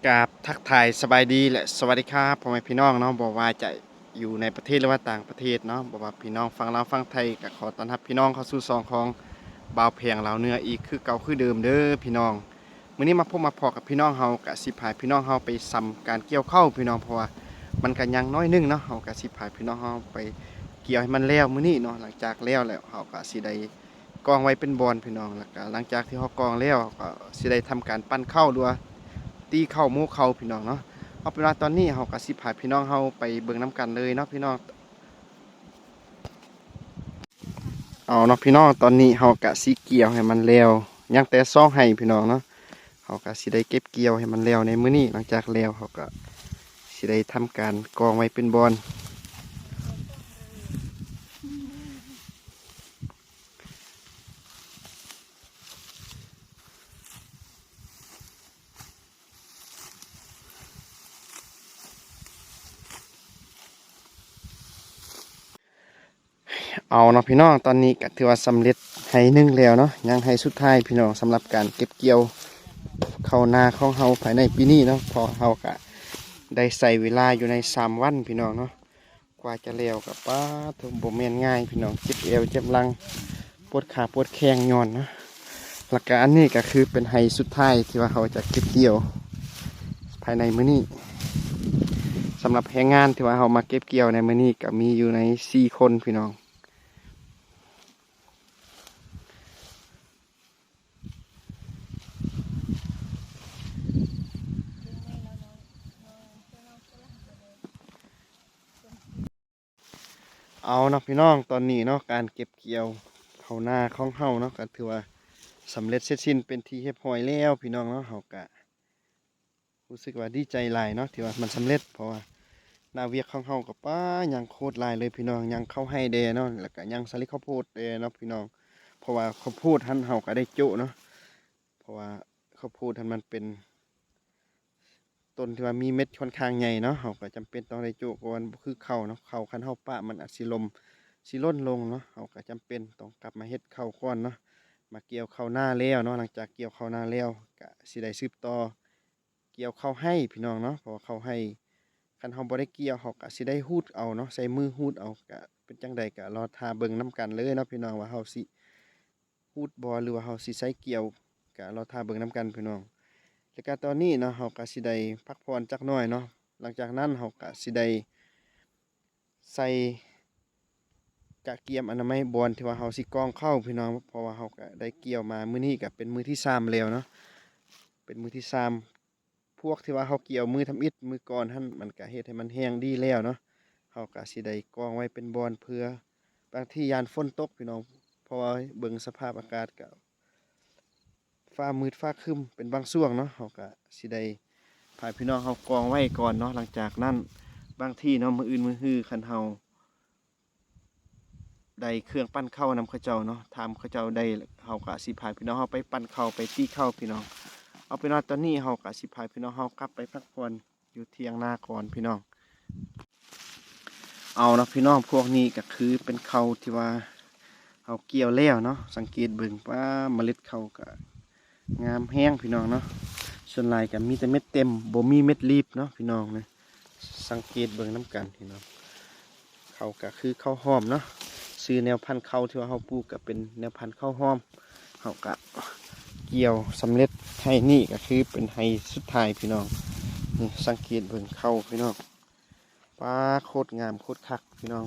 ກາບທັກທາຍສະບາຍດີ ແລະ ສະຫວັດດີຄັບ ພໍ່ແມ່ພີ່ນ້ອງເນາະ, ບໍ່ວ່າຈະຢູ່ໃນປະເທດ ຫຼືວ່າຕ່າງປະເທດເນາະ, ບໍ່ວ່າພີ່ນ້ອງຝັ່ງລາວຝັ່ງໄທ ກໍຂໍຕ້ອນຮັບພີ່ນ້ອງເຂົ້າສູ່ຊ່ອງຂອງບ່າວແພງລາວເໜືອອີກຄືເກົ່າຄືເດີມເດີພີ່ນ້ອງ. ມື້ນີ້ມາພົບມາພໍ້ກັບພີ່ນ້ອງເຮົາ ກະຊິພາພີ່ນ້ອງເຮົາໄປຊຳການກ່ຽວເຂົ້າພີ່ນ້ອງ, ເພາະວ່າມັນກະຍັງໜ້ອຍໜຶ່ງເນາະ, ເຮົາກະຊິພາພີ່ນ້ອງເຮົາໄປກ່ຽວໃຫ້ມັນແລ້ວມື້ນີ້ເນາະ. ຫຼັງຈາກແລ້ວແລ້ວ ເຮົາກະຊິໄດ້ ກອງໄວ້ເປັນບ່ອນພີ່ນ້ອງ, ແລ້ວກະຫຼັງຈາກທີ່ເຮົາກອງແລ້ວ ເຮົາກໍຊິໄດ້ທຳການປັ່ນເຂົ້າ ຫຼືວ່າຕີເຂົ້າໂມ້ເຂົ້າພີ່ນ້ອງເນາະ. ເອົາເປັນວ່າຕອນນີ້ເຮົາກໍຊິພາພີ່ນ້ອງເຮົາໄປເບິ່ງນຳກັນເລີຍເນາະພີ່ນ້ອງ. ເອົາເນາະພີ່ນ້ອງ, ຕອນນີ້ເຮົາກະຊິກ່ຽວໃຫ້ມັນແລ້ວ ຍັງແຕ່ສອງໄຮ່ພີ່ນ້ອງເນາະ, ເຮົາກະຊິໄດ້ເກັບກ່ຽວໃຫ້ມັນແລ້ວໃນມື້ນີ້. ຫຼັງຈາກແລ້ວເຮົາກະຊິໄດ້ທຳການກອງໄວ້ເປັນບ່ອນ. ເອົາເນາະພີ່ນ້ອງ, ຕອນນີ້ກໍຖືວ່າສຳເລັດໄຮ່ໜຶ່ງແລ້ວເນາະ, ຍັງໄຮ່ສຸດທ້າຍພີ່ນ້ອງ ສຳລັບການເກັບກ່ຽວເຂົ້ານາຂອງເຮົາພາຍໃນປີນີ້ເນາະ, ເພາະເຮົາກະໄດ້ໃຊ້ເວລາຢູ່ໃນສາມວັນພີ່ນ້ອງເນາະ. ກວ່າຈະແລ້ວກໍ ປາດໂທ້ ບໍ່ແມ່ນງ່າຍພີ່ນ້ອງ, ເຈັບແອວເຈັບຫຼັງ ປວດຂາປວດແຂ້ງຍ້ອນເນາະ. ແລ້ວກໍອັນນີ້ກໍຄືເປັນໄຮ່ສຸດທ້າຍທີ່ວ່າເຮົາຈະເກັບກ່ຽວພາຍໃນມື້ນີ້. ສຳລັບແຮງງານທີ່ວ່າເຮົາມາເກັບກ່ຽວໃນມື້ນີ້ກໍມີຢູ່ໃນສີ່ຄົນພີ່ນ້ອງ. ເອົາເນາະພີ່ນ້ອງ, ຕອນນີ້ເນາະ ການເກັບກ່ຽວເຂົ້ານາຂອງເຮົາເນາະ ກໍຖືວ່າສຳເລັດເສັດສິ້ນເປັນທີ່ຮຽບຮ້ອຍແລ້ວພີ່ນ້ອງເນາະ. ເຮົາກະຮູ້ສຶກວ່າດີໃຈຫຼາຍເນາະ ທີ່ວ່າມັນສຳເລັດ, ເພາະວ່າໜ້າວຽກຂອງເຮົາກໍ ປາ ຍັງໂຄດຫຼາຍເລີຍພີ່ນ້ອງ, ຍັງເຂົ້າໄຮ່ແດ່ເນາະ ແລ້ວກະຍັງສາລີເຂົ້າໂພດແດ່ເນາະພີ່ນ້ອງ. ເພາະວ່າເຂົ້າໂພດຫັ້ນເຮົາກໍໄດ້ໂຈະເນາະ, ເພາະວ່າເຂົ້າໂພດຫັ້ນມັນເປັນ ຕົ້ນທີ່ວ່າມີເມັດຂ້ອນຂ້າງໃຫຍ່ເນາະ, ເຮົາກໍຈຳເປັນຕ້ອງໄດ້ໂຈະກ່ອນ, ບໍ່ຄືເຂົ້າເນາະ, ເຂົ້າຄັນເຮົາປະມັນອາດຊິລົ້ມ ຊິຫຼົ່ນລົງເນາະ, ເຮົາກໍຈຳເປັນຕ້ອງກັບມາເຮັດເຂົ້າກ່ອນເນາະ. ມາກ່ຽວເຂົ້ານາແລ້ວເນາະ, ຫຼັງຈາກກ່ຽວເຂົ້ານາແລ້ວກໍຊິໄດ້ສືບຕໍ່ກ່ຽວເຂົ້າໄຮ່ພີ່ນ້ອງເນາະ, ເພາະວ່າເຂົ້າໄຮ່ຄັນເຮົາບໍ່ໄດ້ກ່ຽວ ເຮົາກໍຊິໄດ້ຮູດເອົາເນາະ, ໃຊ້ມືຮູດເອົາ. ກະເປັນຈັ່ງໃດກໍລໍຖ້າເບິ່ງນຳກັນເລີຍເນາະພີ່ນ້ອງ, ວ່າເຮົາຊິ ຮູດບໍ່ ຫຼືວ່າເຮົາຊິໃຊ້ກ່ຽວ ກະລໍຖ້າເບິ່ງນຳກັນພີ່ນ້ອງ. ແລ້ວກະຕອນນີ້ເນາະ ເຮົາກະຊິໄດ້ພັກຜ່ອນຈັກໜ້ອຍເນາະ, ຫຼັງຈາກນັ້ນເຮົາກະຊິໄດ້ໃສ່ກະກຽມອະນາໄມບ່ອນທີ່ວ່າເຮົາຊິກອງເຂົ້າພີ່ນ້ອງ, ເພາະວ່າເຮົາກະໄດ້ກ່ຽວມາມື້ນີ້ກະເປັນມື້ທີສາມແລ້ວເນາະ, ເປັນມື້ທີສາມ. ພວກທີ່ວ່າເຮົາກ່ຽວມື້ທຳອິດມື້ກ່ອນຫັ້ນ ມັນກະເຮັດໃຫ້ມັນແຫ້ງດີແລ້ວເນາະ, ເຮົາກະຊິໄດ້ກອງໄວ້ເປັນບ່ອນ ເພື່ອບາງທີຢ້ານຝົນຕົກພີ່ນ້ອງ, ເພາະວ່າເບິ່ງສະພາບອາກາດກະຟ້າມືດຟ້າຄຶ້ມເປັນບາງຊ່ວງເນາະ. ເຮົາກະຊິໄດ້ພາພີ່ນ້ອງເຮົາກອງໄວ້ກ່ອນເນາະ, ຫຼັງຈາກນັ້ນບາງທີເນາະ ມື້ອື່ນມື້ຮືຄັນເຮົາ ໄດ້ເຄື່ອງປັ່ນເຂົ້ານຳເຂົາເຈົ້າເນາະ, ຖາມເຂົາເຈົ້າໄດ້, ເຮົາກະຊິພາພີ່ນ້ອງເຮົາໄປປັ່ນເຂົ້າ ໄປຕີເຂົ້າພີ່ນ້ອງ. ເອົາເປັນວ່າຕອນນີ້ເຮົາກະຊິພາພີ່ນ້ອງເຮົາກັບໄປພັກຜ່ອນຢູ່ຖຽງນາກ່ອນພີ່ນ້ອງ. ເອົາເນາະພີ່ນ້ອງ, ພວກນີ້ກະຄືເປັນເຂົ້າທີ່ວ່າເຮົາກ່ຽວແລ້ວເນາະ, ສັງເກດເບິ່ງ ປາ ເມລັດເຂົ້າກະ ງາມແຮງພີ່ນ້ອງເນາະ, ສ່ວນຫຼາຍກະມີແຕ່ເມັດເຕັມ ບໍ່ມີເມັດລີບເນາະພີ່ນ້ອງເນາະ. ສັງເກດເບິ່ງນຳກັນພີ່ນ້ອງ, ເຂົ້າກະຄືເຂົ້າຫອມເນາະ, ຊື່ແນວພັນເຂົ້າທີ່ວ່າເຮົາປູກກະເປັນແນວພັນເຂົ້າຫອມ. ເຮົາກະກ່ຽວສຳເລັດໄຮ່ນີ້ ກະຄືເປັນໄຮ່ສຸດທ້າຍພີ່ນ້ອງ. ນີ້ ສັງເກດເບິ່ງເຂົ້າພີ່ນ້ອງ. ປາ ໂຄດງາມໂຄດຄັກພີ່ນ້ອງ.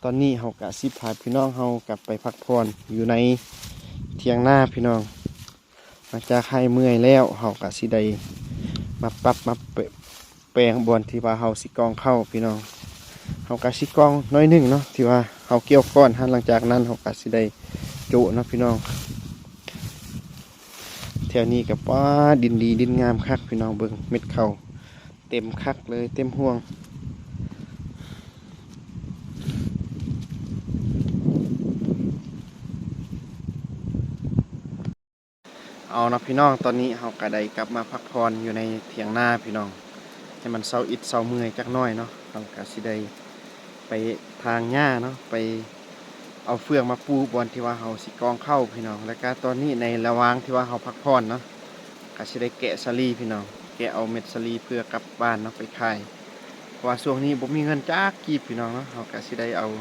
ຕອນນີ້ເຮົາກະຊິພາພີ່ນ້ອງເຮົາກັບໄປພັກຜ່ອນຢູ່ໃນຖຽງນາພີ່ນ້ອງ. ຫຼັງຈາກຫາຍເມື່ອຍແລ້ວ ເຮົາກະຊິໄດ້ມາປັບມາແປງບ່ອນທີ່ວ່າເຮົາຊິກອງເຂົ້າພີ່ນ້ອງ. ເຮົາກະຊິກອງໜ້ອຍໜຶ່ງເນາະ ທີ່ວ່າເຮົາກ່ຽວກ່ອນຫັ້ນ, ຫຼັງຈາກນັ້ນເຮົາກະຊິໄດ້ໂຈະເນາະພີ່ນ້ອງ. ແຖວນີ້ກະ ປາ ດິນດີດິນງາມຄັກພີ່ນ້ອງ, ເບິ່ງເມັດເຂົ້າ ເຕັມຄັກເລີຍ ເຕັມຮ່ວງ. ເອົາເນາະພີ່ນ້ອງ, ຕອນນີ້ເຮົາກະໄດ້ກັບມາພັກຜ່ອນຢູ່ໃນຖຽງນາພີ່ນ້ອງ, ໃຫ້ມັນເຊົາອິດເຊົາເມື່ອຍຈັກໜ້ອຍເນາະ. ເຮົາກະຊິໄດ້ໄປຖາງຫຍ້າເນາະ, ໄປເອົາເຟືອງມາປູບ່ອນທີ່ວ່າເຮົາຊິກອງເຂົ້າພີ່ນ້ອງ. ແລ້ວກະຕອນນີ້ໃນລະຫວ່າງທີ່ວ່າເຮົາພັກຜ່ອນເນາະ, ກະຊິໄດ້ແກະສາລີພີ່ນ້ອງ. ແກະເອົາເມັດສາລີເພື່ອກັບບ້ານເນາະ ໄປຂາຍ ເພາະວ່າຊ່ວງນີ້ບໍ່ມີເງິນຈັກກີບພີ່ນ້ອງເນາະ. ເຮົາກະຊິໄດ້ເອົາ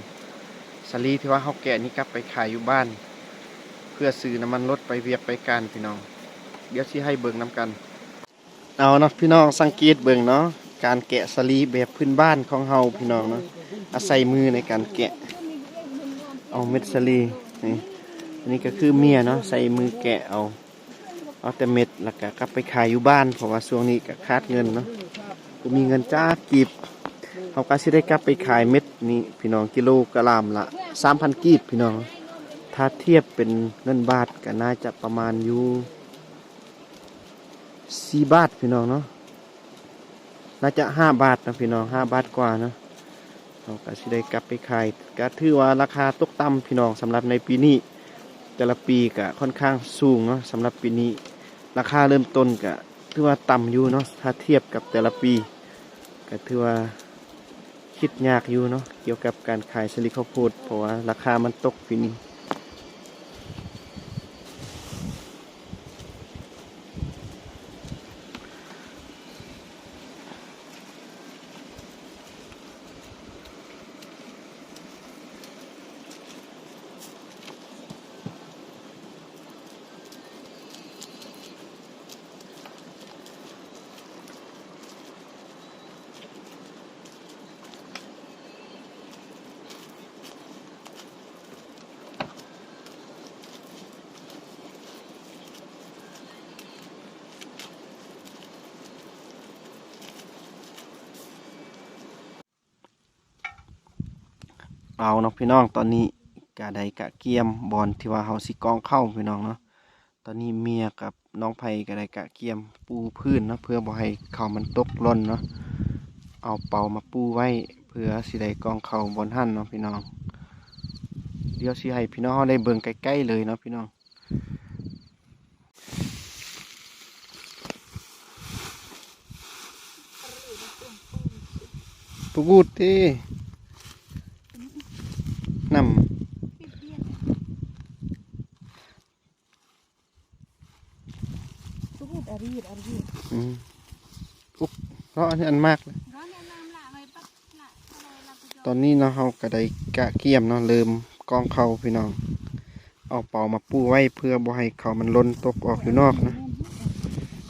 ສາລີທີ່ວ່າເຮົາແກະນີ້ກັບໄປຂາຍຢູ່ບ້ານ ເພື່ອຊື້ນ້ຳມັນລົດໄປວຽກໄປການພີ່ນ້ອງ. ດຽວຊິໃຫ້ເບິ່ງນຳກັນ. ເອົາເນາະພີ່ນ້ອງ ສັງເກດເບິ່ງເນາະ ການແກະສາລີແບບພື້ນບ້ານຂອງເຮົາພີ່ນ້ອງເນາະ ອາໄສມືໃນການແກະເອົາເມັດສາລີນີ້. ອັນນີ້ກະຄືເມຍເນາະ ໃຊ້ມືແກະເອົາ ເອົາແຕ່ເມັດ ແລ້ວກະກັບໄປຂາຍຢູ່ບ້ານ ເພາະວ່າຊ່ວງນີ້ກະຂາດເງິນເນາະ ບໍ່ມີເງິນຈັກກີບ. ເຮົາກະຊິໄດ້ກັບໄປຂາຍເມັດນີ້ພີ່ນ້ອງ ກິໂລກຣາມລະສາມພັນກີບພີ່ນ້ອງ. ຖ້າທຽບເປັນເງິນບາດກະໜ້າຈະປະມານຢູ່ ສີ່ບາດພີ່ນ້ອງເນາະ ໜ້າຈະຫ້າບາດເນາະພີ່ນ້ອງ ຫ້າບາດກວ່າເນາະ. ເຮົາກະຊິໄດ້ກັບໄປຂາຍ ກະຖືວ່າລາຄາຕົກຕ່ຳພີ່ນ້ອງ ສຳລັບໃນປີນີ້. ແຕ່ລະປີກະຂ້ອນຂ້າງສູງເນາະ ສຳລັບປີນີ້ ລາຄາເລີ່ມຕົ້ນກະຖືວ່າຕ່ຳຢູ່ເນາະ ຖ້າທຽບກັບແຕ່ລະປີ ກະຖືວ່າ ຄິດຍາກຢູ່ເນາະ ກ່ຽວກັບການຂາຍສາລີເຂົ້າໂພດ ເພາະວ່າລາຄາມັນຕົກປີນີ້. ເອົາເນາະພີ່ນ້ອງ ຕອນນີ້ກະໄດ້ກະກຽມບ່ອນທີ່ວ່າເຮົາຊິກອງເຂົ້າພີ່ນ້ອງເນາະ. ຕອນນີ້ເມຍກັບນ້ອງໄພກະໄດ້ກະກຽມປູພື້ນເນາະ ເພື່ອບໍ່ໃຫ້ເຂົ້າມັນຕົກຫຼົ່ນເນາະ ເອົາເປົາມາປູໄວ້ ເພື່ອຊິໄດ້ກອງເຂົ້າບ່ອນຫັ້ນເນາະພີ່ນ້ອງ. ດຽວຊິໃຫ້ພີ່ນ້ອງເຮົາໄດ້ເບິ່ງໃກ້ໆເລີຍເນາະພີ່ນ້ອງ. ປະກູດຕິ ນ້ຳ ອືມ ອຸບ ເນາະ ອັນນີ້ອັນມາກ. ຕອນນີ້ເນາະ ເຮົາກະໄດ້ກະກຽມເນາະ ເລີ່ມກອງເຂົ້າພີ່ນ້ອງ ເອົາເປົາມາປູໄວ້ ເພື່ອບໍ່ໃຫ້ເຂົ້າມັນຫຼົ່ນຕົກອອກຢູ່ນອກເນາະ.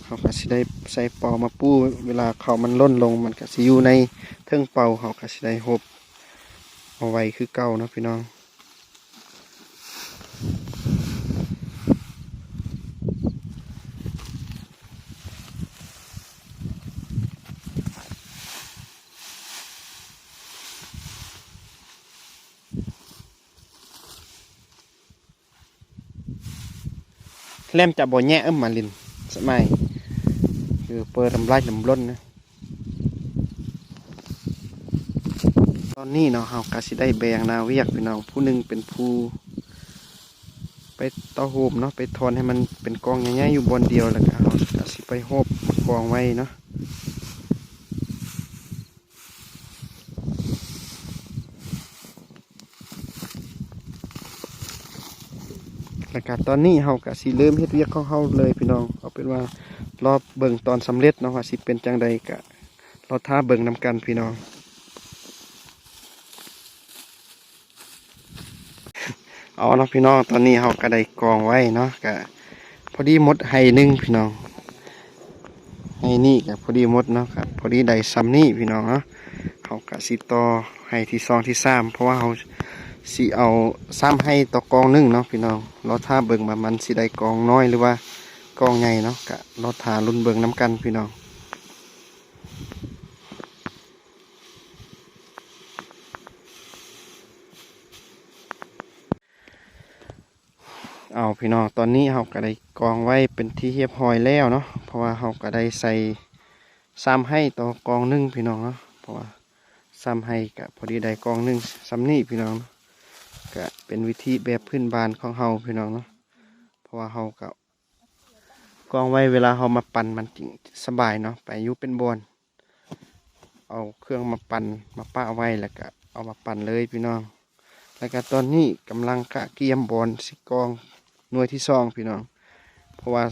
ເຮົາກະຊິໄດ້ໃສ່ເປົາມາປູ ເວລາເຂົ້າມັນຫຼົ່ນລົງ ມັນກະຊິຢູ່ໃນເທິງເປົາ ເຮົາກະຊິໄດ້ຫົບເອົາໄວ້ຄືເກົ່າເນາະພີ່ນ້ອງ. ແລມຈະບໍ່ແຍະ ເອີ້ມມາຫຼິ້ນສະໄໝ ຄືເປີດລຳລາຍລຳລົ້ນນະ. ຕອນນີ້ເນາະ ເຮົາກະຊິໄດ້ແບ່ງໜ້າວຽກພີ່ນ້ອງ ຜູ້ໜຶ່ງເປັນຜູ້ໄປຕໍ່ໂຮມເນາະ ໄປທ່ອນໃຫ້ມັນເປັນກອງໃຫຍ່ໆຢູ່ບ່ອນດຽວ ແລ້ວກະເຮົາກະຊິໄປໂຮບມາກອງໄວ້ເນາະ. ແລ້ວກະຕອນນີ້ເຮົາກະຊິເລີ່ມເຮັດວຽກຂອງເຮົາເລີຍພີ່ນ້ອງ. ເອົາເປັນວ່າລໍເບິ່ງຕອນສຳເລັດເນາະ ວ່າຊິເປັນຈັ່ງໃດ ກະລໍຖ້າເບິ່ງນຳກັນພີ່ນ້ອງ. ເອົາເນາະພີ່ນ້ອງ ຕອນນີ້ເຮົາກະໄດ້ກອງໄວ້ເນາະ ກະພໍດີໝົດໄຮ່ໜຶ່ງພີ່ນ້ອງ. ໄຮ່ນີ້ກະພໍດີໝົດເນາະ ກະພໍດີໄດ້ຊ່ຳນີ້ພີ່ນ້ອງເນາະ. ເຮົາກະຊິຕໍ່ໄຮ່ທີສອງ ທີສາມ ເພາະວ່າເຮົາຊິເອົາສາມໄຮ່ຕໍ່ກອງໜຶ່ງເນາະພີ່ນ້ອງ. ລໍຖ້າເບິ່ງວ່າມັນຊິໄດ້ກອງນ້ອຍ ຫຼືວ່າກອງໃຫຍ່ເນາະ ກະລໍຖ້າລຸ້ນເບິ່ງນຳກັນພີ່ນ້ອງ. ເອົາພີ່ນ້ອງ ຕອນນີ້ເຮົາກະໄດ້ກອງໄວ້ເປັນທີ່ຮຽບຮ້ອຍແລ້ວເນາະ ເພາະວ່າເຮົາກະໄດ້ໃສ່ສາມໄຮ່ຕໍ່ກອງໜຶ່ງພີ່ນ້ອງເນາະ. ເພາະວ່າສາມໄຮ່ກະພໍດີໄດ້ກອງໜຶ່ງຊ່ຳນີ້ພີ່ນ້ອງເນາະ. ກະເປັນວິທີແບບພື້ນບ້ານຂອງເຮົາພີ່ນ້ອງເນາະ ເພາະວ່າເຮົາກະ ກອງໄວ້ ເວລາເຮົາມາປັ່ນມັນຈຶ່ງສະບາຍເນາະ ໄປຢູ່ເປັນບ່ອນ ເອົາເຄື່ອງມາປັ່ນມາປະໄວ້ ແລ້ວກະເອົາມາປັ່ນເລີຍພີ່ນ້ອງ. ແລ້ວກະຕອນນີ້ກຳລັງກະກຽມບ່ອນຊິກອງໜ່ວຍທີສອງພີ່ນ້ອງ ເພາະວ່າ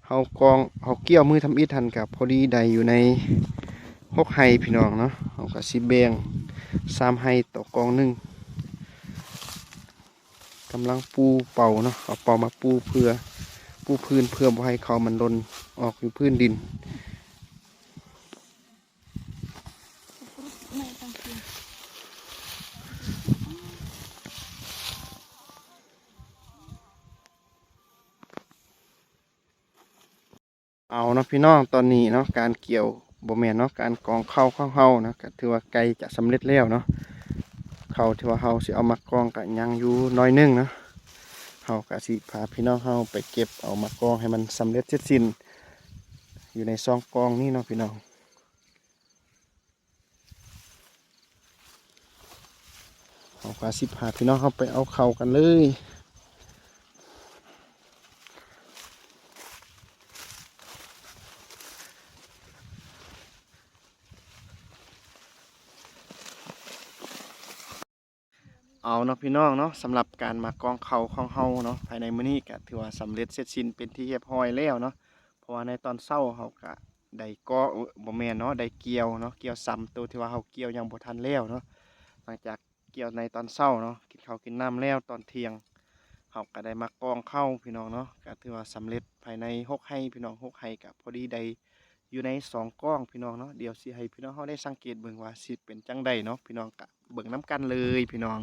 ເຮົາກອງ ເຮົາກ່ຽວມື້ທຳອິດຫັ້ນກະພໍດີໄດ້ຢູ່ໃນຫົກໄຮ່ພີ່ນ້ອງເນາະ. ເຮົາກະຊິແບ່ງສາມໄຮ່ຕໍ່ກອງໜຶ່ງ. ກຳລັງປູເປົາເນາະ, ເອົາເປົາມາປູເພື່ອ ປູພື້ນ ເພື່ອບໍ່ໃຫ້ເຂົ້າມັນຫຼົ່ນອອກຢູ່ພື້ນດິນ. ເອົາເນາະພີ່ນ້ອງ, ຕອນນີ້ເນາະ ການກ່ຽວ ບໍ່ແມ່ນເນາະ ການກອງເຂົ້າຂອງເຮົາເນາະ ກະຖືວ່າໃກ້ຈະສຳເລັດແລ້ວເນາະ. ເຂົ້າທີ່ວ່າເຮົາຊິເອົາມາກອງກະຍັງຢູ່ໜ້ອຍໜຶ່ງເນາະ. ເຮົາກະຊິພາພີ່ນ້ອງເຮົາໄປເກັບເອົາມາກອງໃຫ້ມັນສຳເລັດເສັດສິ້ນ ຢູ່ໃນຊ່ອງກອງນີ້ເນາະພີ່ນ້ອງ. ເຮົາກະຊິພາພີ່ນ້ອງເຮົາໄປເອົາເຂົ້າກັນເລີຍ. ເອົາເນາະພີ່ນ້ອງເນາະ, ສຳລັບການມາກອງເຂົ້າຂອງເຮົາເນາະ ພາຍໃນມື້ນີ້ກະຖືວ່າສຳເລັດເສັດສິ້ນເປັນທີ່ຮຽບຮ້ອຍແລ້ວເນາະ. ເພາະວ່າໃນຕອນເຊົ້າເຮົາກະໄດ້ກໍ ບໍ່ແມ່ນເນາະ ໄດ້ກ່ຽວເນາະ, ກ່ຽວຊຳໂຕທີ່ວ່າເຮົາກ່ຽວຍັງບໍ່ທັນແລ້ວເນາະ. ຫຼັງຈາກກ່ຽວໃນຕອນເຊົ້າເນາະ ກິນເຂົ້າກິນນ້ຳແລ້ວ, ຕອນທ່ຽງເຮົາກະໄດ້ມາກອງເຂົ້າພີ່ນ້ອງເນາະ, ກະຖືວ່າສຳເລັດພາຍໃນຫົກໄຮ່ພີ່ນ້ອງ. ຫົກໄຮ່ກະພໍດີໄດ້ຢູ່ໃນສອງກອງພີ່ນ້ອງເນາະ. ດຽວຊິໃຫ້ພີ່ນ້ອງເຮົາໄດ້ສັງເກດເບິ່ງວ່າຊິເປັນຈັ່ງໃດເນາະ, ພີ່ນ້ອງກະເບິ່ງນຳກັນເລີຍພີ່ນ້ອງ.